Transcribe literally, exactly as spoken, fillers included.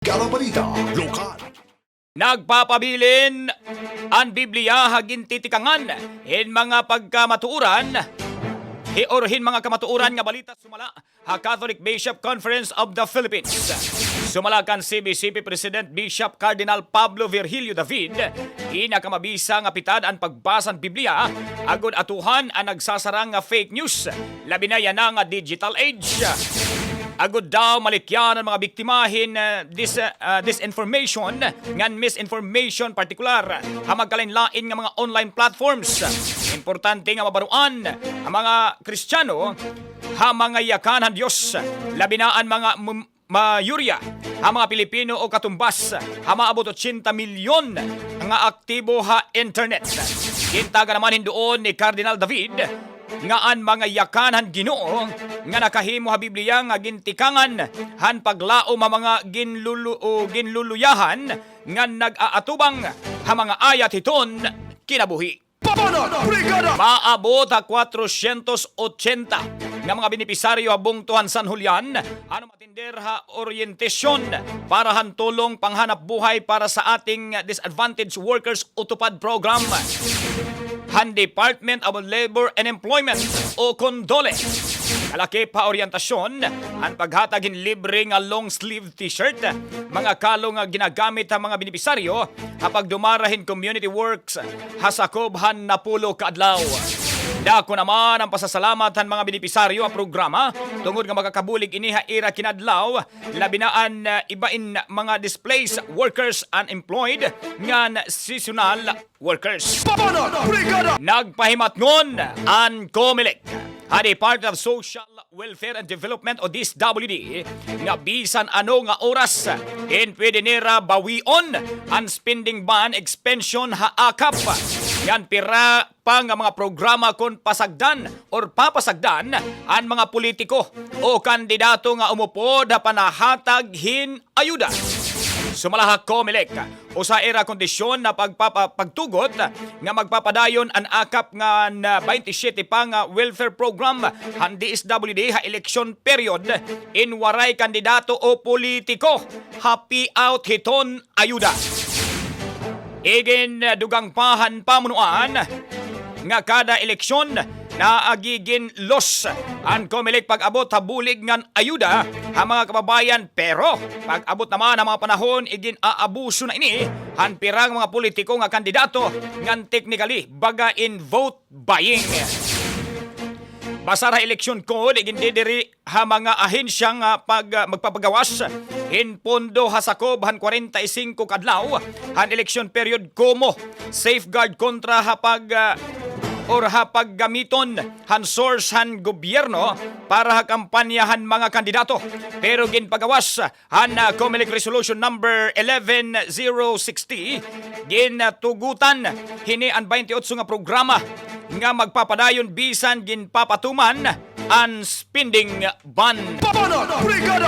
Gala Balita Lokal. Nagpapabilin an Biblia ha gintitikangan hin mga pagkamatuoran, hi-, or hin mga kamatuoran nga balita sumala ha Catholic Bishop Conference of the Philippines. Sumala kan C B C P President Bishop Cardinal Pablo Virgilio David, pinakamabisa nga pitad an pagbasa han Biblia, agod atuhan an nagsasarang nga fake news, labi na yana nga digital age. Agod daw malikyan an mga biktima hin, ah, dis-, ah, disinformation ngan misinformation, partikular ha magkalain-lain nga mga online platforms. Importante nga mabaroan an mga Kristiyano ha mga yakan han Dios, labi na an mga mum-, mayorya ha mga Pilipino o katumbas ha maabot otsenta milyon nga aktibo ha internet. Gintagan naman hin duon ni Cardinal David nga an mga yakan han Ginoo nga nakahimo ha Biblia nga gintikangan han paglaom ha mga ginlulu-, o ginluluyahan nga nag-aatubang ha mga ayat hiton kinabuhi. Pabanat Brigada! Maabot ha kwatrosyentos otsenta nga mga benepisaryo ha bungto han San Julian an umatender ha oryentasyon para han tulong panghanapbuhay para sa ating disadvantaged workers o TUPAD program han Department of Labor and Employment o kon DOLE. Kalakip ha oryentasyon an paghatag hin libre nga long sleeve T-shirt, mga kalo nga ginagamit han mga benepisaryo ha pagdumara hin community works ha sakob han napulo ka adlaw. Dako naman an pasasalamat han mga benepisaryo ha programa tungod nga makakabulig ini ha ira kinadlaw, labi na an, ah, ibain mga displaced workers, unemployed, ngan seasonal workers. Pabanat Brigada! Nagpahimatngon an COMELEC ha Department of Social Welfare and Development o D S W D nga bisan ano nga oras, in pwede nira bawion an spending ban expansion ha akap ngan pira pa nga mga programa kon pasagdan or papasagdan an mga politiko o kandidato nga umupod ha panahatag hin ayuda. Sumala ha COMELEC, usa ira kondisyon na pagpapa-, pagtugot nga magpapadayon an akap nga na baynte siyete pa nga welfare program han D S W D ha election period in waray kandidato o politiko ha payout hiton ayuda. Igindugang pa han pamunuan nga kada eleksyon naagiginlos an COMELEC pag-abot ha bulig ngan ayuda ha mga kababayan, pero pag-abot naman ha mga panahon, igin-aabuso na ini han pirang mga politiko nga kandidato ngan technically baga in vote buying. Basar ha election code, igindidiri ha mga ahensya nga pag-, magpapagawas hin pondo ha sakob han kwarenta y singko ka adlaw han election period komo safeguard kontra ha pag-, ah, or ha paggamiton han source han gobyerno para ha kampanya han mga kandidato. Pero ginpagawas han, ah, COMELEC Resolution Number eleven zero sixty, gintugutan hini an baynte otso nga programa nga magpapadayon bisan ginpapatuman an spending ban. Pabanat Brigada!